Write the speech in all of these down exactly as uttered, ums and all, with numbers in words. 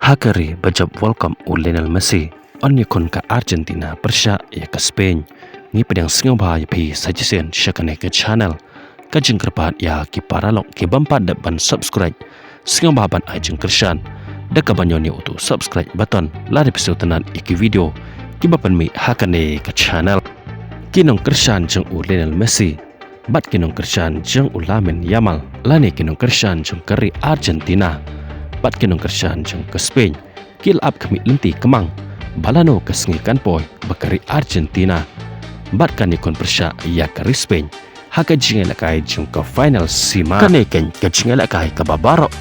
Ha ka ri ba jop World Cup u Lionel Messi un ïakhun ka Argentina pyrshah ïa ka Spain. Ngi pdiang sngewbha ïa phi sa shisien sha kane ka channel. Ka jingkyrpad ïa ki paralok ki bym pat dep ban subscribe, sngewbha ban ai jingkyrshan da kaba ñion ïa utu subscribe button lada phi sngewtynnat ïa ki video kiba pynmih ha kane ka channel. Ki nongkyrshan jong u Lionel Messi bad ki nongkyrshan jong u Lamine Yamal, lane ki nongkyrshan jong ka ri Argentina bad ki nongkyrshan jong ka Spain, ki la ap khmih lynti kmang ba lano ka sngi kan poi ba ka ri Argentina bad kan ïakhun pyrshah ïa ka ri Spain ha ka jingïalehkai jong ka final sima. Kane keiñ ka jingïalehkai kaba baroh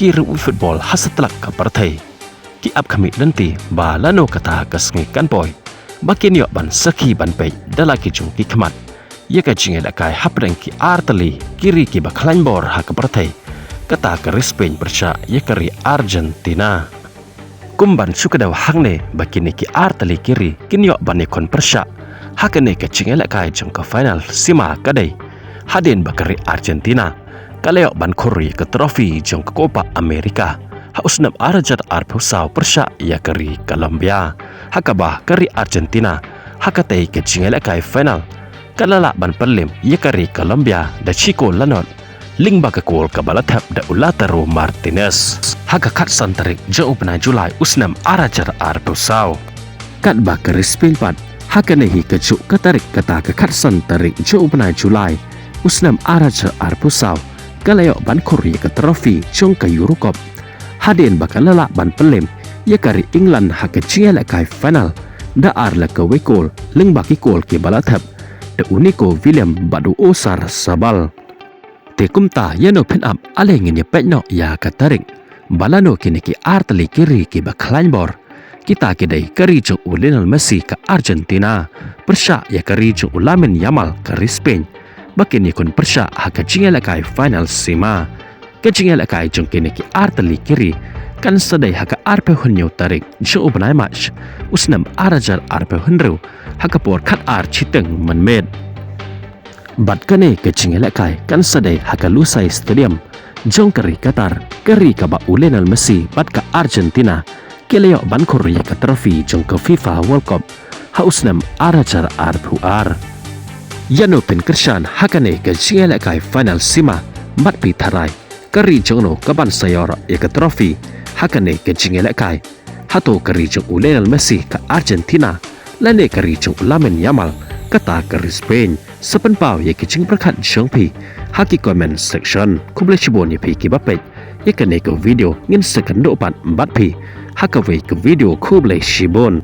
ki riewwei football ha satlak ka pyrthei ki ap khmih lynti ba lano kata ka sngi kan poi ba kin ïoh ban sakhi ban peit da la ki jong ki khmat ïa ka jingïalehkai hapdeng ki artylli ki ri kiba khlaiñ bor ha ka pyrthei, kata ka ri Spain pyrshah ïa ka ri Argentina. Kum ban shu kdew hangne ba kine ki artylli ki ri kin ïoh ban ïakhun pyrshah ha kane ka jingïalehkai jong ka final sima ka dei hadien ba ka ri Argentina ka la ïoh ban khur ïa ka trophy jong ka Copa America ha u snem ar hajar arphew saw pyrshah ïa ka ri Colombia, ha kaba ka ri Argentina ha katei ka jingïalehkai final ka la lah ban pynlem ïa ka ri Colombia da shi kol la nod lyngba ka kol kaba la thep da u Lautaro Martinez ha ka khatsan tarik jong u bnai July u snem ar hajar arphew saw. Katba ka ri Spain pat ha kane hi kajuh ka tarik, kata ka khatsan tarik jong u bnai July u snem ar hajar arphew saw ka la ïoh ban khur ïa ka trophy jong ka Euro Cup hadien ba ka la lah ban pynlem ïa ka ri England ha ka jingïalehkai final da ar la kawei kol lyngba ki kol kiba la thep da u Nico Williams bad u Oyarzabal. Te kumta ïa no phin ap, ale ngin ïa peit noh ïa ka tarik ba lano kine ki artylli ki ri kiba khlaiñ bor, kita ki dei ka ri jong u Lionel Messi ka Argentina pyrshah ïa ka ri jong u Lamine Yamal ka ri Spain, ba kin ïakhun pyrshah ha ka jingïalehkai final sima. Ka jingïalehkai jong kine ki artylli ki ri kan sa dei ha ka arphew hynñiew tarik jong u bnai March u snem ar hajar arphew hynriew ha ka por khatar shiteng mynmiet. Bad kane ka jingïalehkai kan sa dei ha ka Lusail Stadium jong ka ri Qatar, ka ri kaba u Lionel Messi bad ka Argentina ki la ïoh ban khur ïa ka trophy jong ka FIFA World Cup ha u snem ar hajar arphew ar. Ïa no phin kyrshan ha kane ka jingïalehkai final sima bad phi tharai ka ri jong no ka ban sa ïoh ïa ka trophy ha kane ka jingïalehkai? Hato ka ri jong u Lionel Messi ka Argentina, lane ka ri jong u Lamine Yamal kata ka ri Spain? Sa pynpaw ïa ki jingpyrkhat jong phi ha ki comment section. Khublei shibun ïa phi kiba peit ïa kane ka video, ngin sa kynduh pat bad phi ha kawei ka video. Khublei shibun.